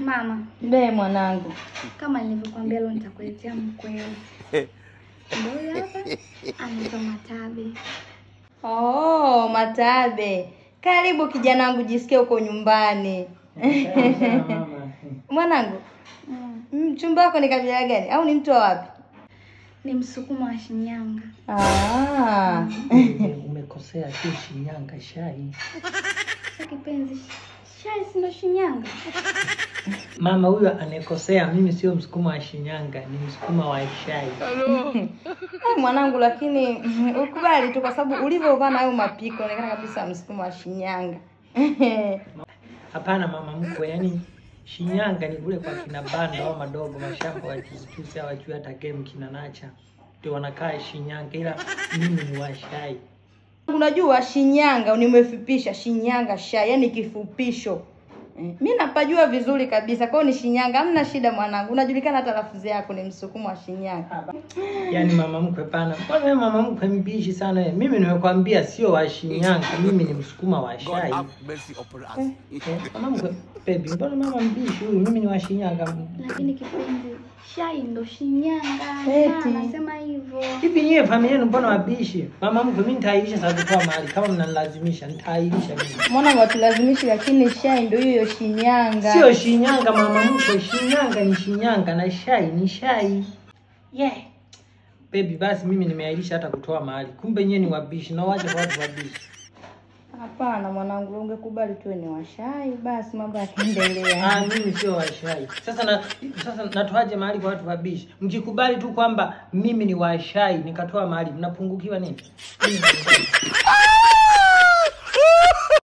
Mama. Be mwanangu. Kama nilivyokuambia leo nitakuletea mkweo. Ndio hapa anaitwa Matabe. Oh, Matabe. Karibu kijanangu, jisikie uko nyumbani. Mwanangu. Mchumba wako ni kabila gani au ni mtu wa wapi? Ni Msukuma wa Shinyanga. Ah. Umekosea, sio Shinyanga, Shai. Kipenzi, Shai si ndo Shinyanga? Mama huyo anekosea, mimi sio Msukuma wa Shinyanga, ni Msukuma wa Shai. Mwanangu, lakini ukubali tu kwa sababu ulivyovaa na hayo mapiko unaonekana kabisa Msukuma wa Shinyanga. Hapana mama mkwe, yani Shinyanga ni kule kwa kina Banda au madogo mashamba wa chusi hawajui hata game kina Nacha. Ndio wanakaa Shinyanga, ila mimi ni wa Shai. Unajua Shinyanga nimefupisha Shinyanga Shai, yani kifupisho. Mimi napajua vizuri kabisa. Kwa hiyo ni Shinyanga, hamna shida mwanangu. Unajulikana hata lafzi yako ni Msukuma wa Shinyanga. Yaani mama mkwe pana. Mbona wewe mama mkwe mbishi sana wewe? Mimi nimekwambia sio wa Shinyanga, mimi ni Msukuma wa Shai. Mama mkwe baby, mbona mama mbishi huyu? Mimi ni wa Shinyanga. Lakini kipenzi, Shai ndo Shinyanga. Nasema hivyo. Hivi nyie familia yenu mbona wabishi? Mama mkwe, mimi nitaahirisha sababu kwa mahali kama mnanilazimisha, nitaahirisha mimi. Mbona watulazimishi, lakini Shai ndio hiyo Shinyanga. Sio Shinyanga mama mkwe, Shinyanga ni Shinyanga na Shai ni Shai. Yeah. Baby, basi mimi nimeahirisha hata kutoa mahali. Kumbe nyie ni wabishi na waje watu wabishi. Hapana mwanangu, ungekubali tu ni washai basi mambo yakaendelea. Ah, mimi sio washai. Sasa natoaje mahali kwa watu wabishi? Mkikubali tu kwamba mimi ni washai nikatoa mahali, mnapungukiwa nini?